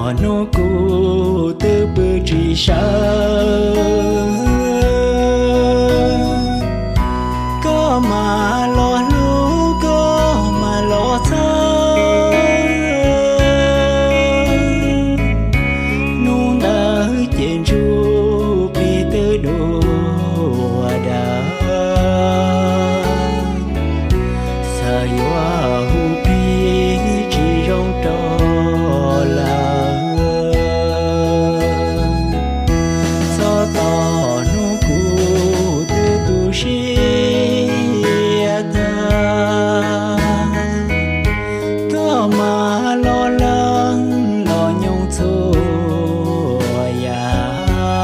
Hnub kuv twb pw tsis sawv, koj mas los hlub, koj mas los txhawj. Hnub ntawd ces ntsuj plig twb dua dawb, xav yuav hu plig tsis zoo rau lawm. Txhob tos hnub kuv twb tu siab tag, koj mas los lees los nyoog txhua yam,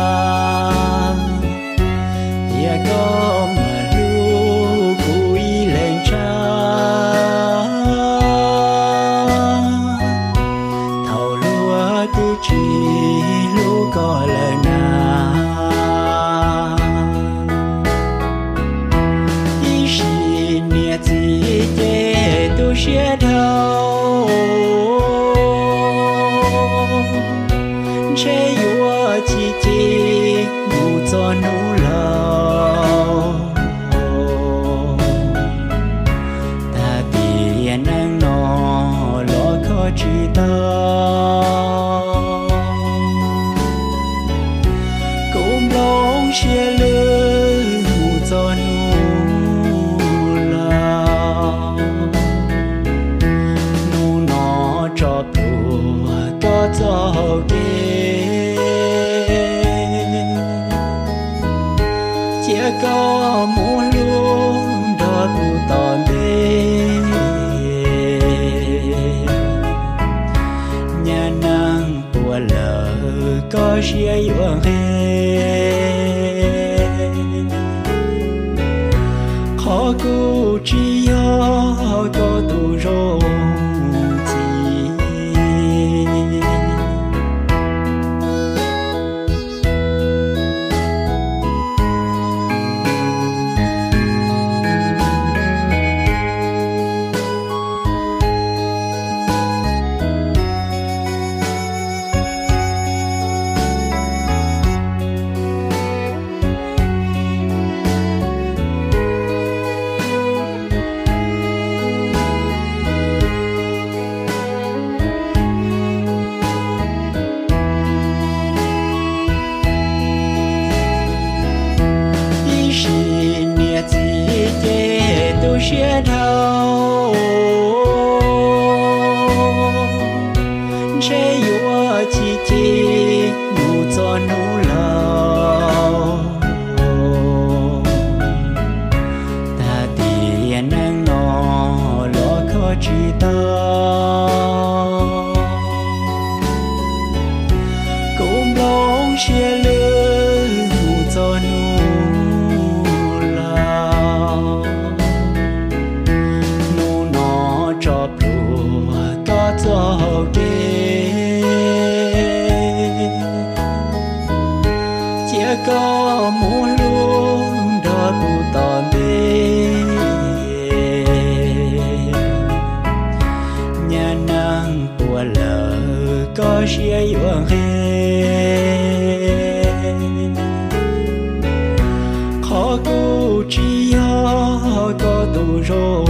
thiab koj mas hlub kuv ib leeg tshaj. Thaum luag twb tsis hlub koj lawm na, ib sim niam txiv ces tu siab dhau, ntshe yuav chim chim mus txog hnub laus. Tag tiam neej no los kho tsis tau, kuv nplooj siab lwj mus txog hnub laus. Hnub no tso plhuav koj txoj hau kev, cia koj mus hlub nrog tus tom ntej. Nyab neeg puas lawm koj siab yuav nqig, qhov kuv tsis yog koj tus zoo txiv. Ib sim niam txiv ces tu siab dhau, ntshe yuav chim chim mus txog hnub laus. Tag tiam neej no los kho tsis tau, kuv nplooj siab lwj mus txog hnub laus. Hnub no tso plhuav koj txoj hau kev, cia koj mus hlub nrog tus tom ntej. Nyab neeg puas lawm koj siab yuav nqig, qhov kuv tsis yog koj tus zoo